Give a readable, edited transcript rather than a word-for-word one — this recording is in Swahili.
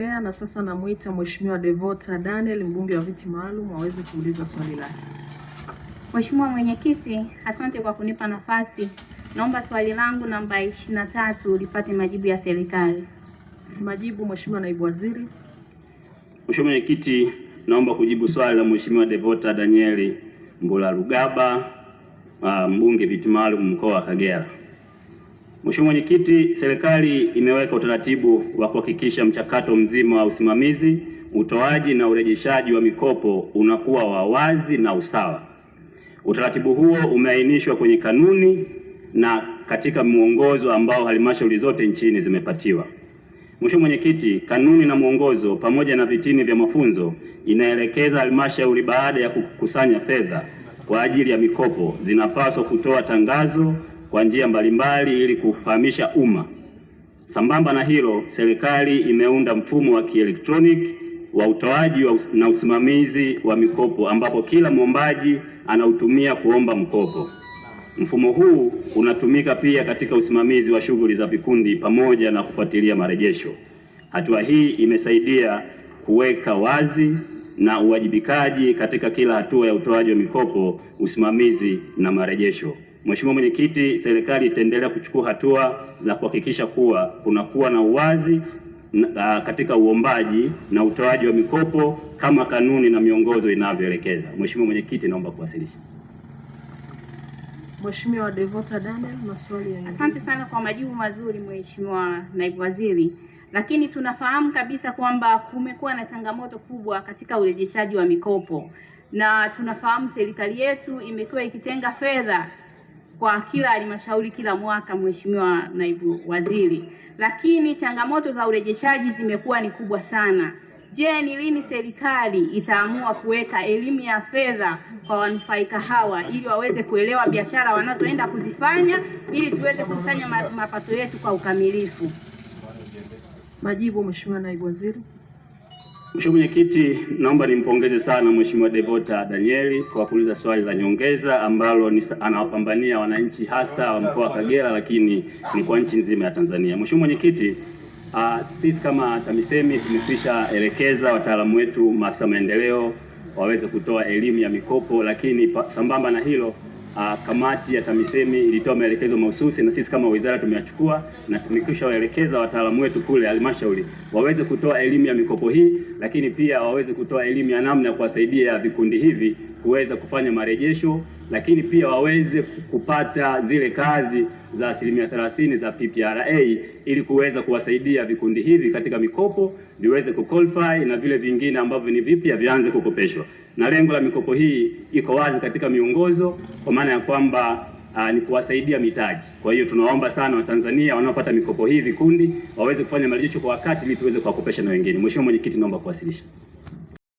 Na sasa namwita Mheshimiwa Devota Daniel, mbunge wa viti maalum, aweze kuuliza swali lake. Mheshimiwa Mwenyekiti, asante kwa kunipa nafasi. Naomba swali langu namba 23 lipate majibu ya serikali. Majibu, Mheshimiwa Naibu Waziri. Mheshimiwa Mwenyekiti, naomba kujibu swali la Mheshimiwa Devota Daniel Mbularugaba, mbunge viti maalum mkoa wa Kagera. Mheshimiwa Mwenyekiti, serikali imeweka utaratibu wa kuhakikisha mchakato mzima wa usimamizi, utoaji na urejeshaji wa mikopo unakuwa wa wazi na usawa. Utaratibu huo umeainishwa kwenye kanuni na katika mwongozo ambao halmashauri zote nchini zimepatiwa. Mheshimiwa Mwenyekiti, kanuni na mwongozo pamoja na vitini vya mafunzo inaelekeza halmashauri baada ya kukusanya fedha kwa ajili ya mikopo zinapaswa kutoa tangazo kwa njia mbalimbali ili kufahamisha umma. Sambamba na hilo, serikali imeunda mfumo wa kielektroniki wa utoaji na usimamizi wa mikopo ambapo kila mwombaji anautumia kuomba mkopo. Mfumo huu unatumika pia katika usimamizi wa shughuli za vikundi pamoja na kufuatilia marejesho. Hatua hii imesaidia kuweka wazi na uwajibikaji katika kila hatua ya utoaji wa mikopo, usimamizi na marejesho. Mheshimiwa Mwenyekiti, serikali itaendelea kuchukua hatua za kuhakikisha kuwa kunakuwa na uwazi katika uombaji na utoaji wa mikopo kama kanuni na miongozo inavyoelekeza. Mheshimiwa Mwenyekiti, naomba kuwasilisha. Mheshimiwa Devota Daniel, maswali ya Asante sana kwa majibu mazuri Mheshimiwa Naibu Waziri, lakini tunafahamu kabisa kwamba kumekuwa na changamoto kubwa katika urejeshaji wa mikopo, na tunafahamu serikali yetu imekuwa ikitenga fedha kwa kila halmashauri kila mwaka, Mheshimiwa Naibu Waziri, lakini changamoto za urejeshaji zimekuwa ni kubwa sana. Je, ni lini serikali itaamua kuweka elimu ya fedha kwa wanufaika hawa ili waweze kuelewa biashara wanazoenda kuzifanya ili tuweze kukusanya mapato yetu kwa ukamilifu? Majibu, Mheshimiwa Naibu Waziri. Mheshimiwa Mwenyekiti, naomba nimpongeze sana Mheshimiwa Devota Danieli kwa kuuliza swali la nyongeza ambalo ni anawapambania wananchi hasa wa mkoa wa Kagera, lakini ni kwa nchi nzima ya Tanzania. Mheshimiwa Mwenyekiti, sisi kama TAMISEMI tumekwisha elekeza wataalamu wetu, maafisa maendeleo waweze kutoa elimu ya mikopo, lakini sambamba na hilo kamati ya TAMISEMI ilitoa maelekezo mahususi na sisi kama wizara tumeyachukua na tumekwisha waelekeza wataalamu wetu kule halmashauri waweze kutoa elimu ya mikopo hii, lakini pia waweze kutoa elimu ya namna ya kuwasaidia vikundi hivi kuweza kufanya marejesho, lakini pia waweze kupata zile kazi za 30% za PPRA ili kuweza kuwasaidia vikundi hivi katika mikopo viweze kuqualify na vile vingine ambavyo ni vipya vianze kukopeshwa. Na lengo la mikopo hii iko wazi katika miongozo, kwa maana ya kwamba ni kuwasaidia mitaji. Kwa hiyo tunawaomba sana Watanzania wanaopata mikopo hii vikundi waweze kufanya marejesho kwa wakati ili tuweze kuwakopesha na wengine. Mheshimiwa Mwenyekiti, naomba kuwasilisha.